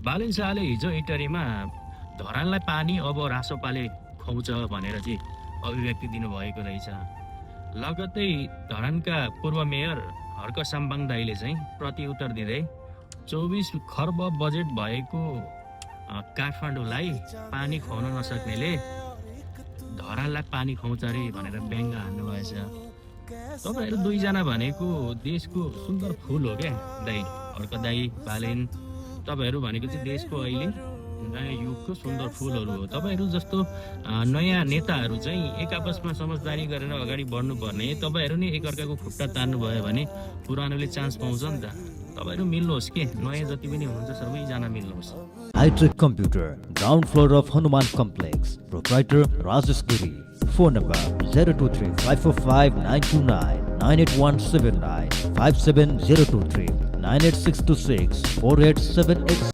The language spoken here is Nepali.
बालन शाहले हिजो इटरीमा धरानलाई पानी अब रासोपाले खुवाउँछ भनेर चाहिँ अभिव्यक्ति दिनुभएको रहेछ। लगत्तै धरानका पूर्व मेयर हर्क साम्बाङ दाईले चाहिँ प्रतिउत्तर दिँदै 24 खर्ब बजेट भएको काठमाडौँलाई पानी खुवाउन नसक्नेले धरानलाई पानी खुवाउँछ अरे भनेर व्यङ्ग हान्नुभएछ। तपाईँहरू दुईजना भनेको देशको सुन्दर फुल हो क्या दाई, हर्क दाई, बालेन। तपाईँहरू भनेको चाहिँ देशको अहिले नयाँ युगको सुन्दर फुलहरू हो। तपाईँहरू जस्तो नयाँ नेताहरू चाहिँ एक आपसमा समझदारी गरेर अगाडि बढ्नुपर्ने। तपाईँहरू नै एकअर्काको खुट्टा तान्नुभयो भने पुरानोले चान्स पाउँछ नि त। तपाईँहरू मिल्नुहोस् के, नयाँ जति पनि हुनुहुन्छ सबैजना मिल्नुहोस्। Hitech computer, ground floor of Hanuman complex, proprietor Rajesh Giri. Phone number 023-545-929, 98179, 57023, 98626 4878।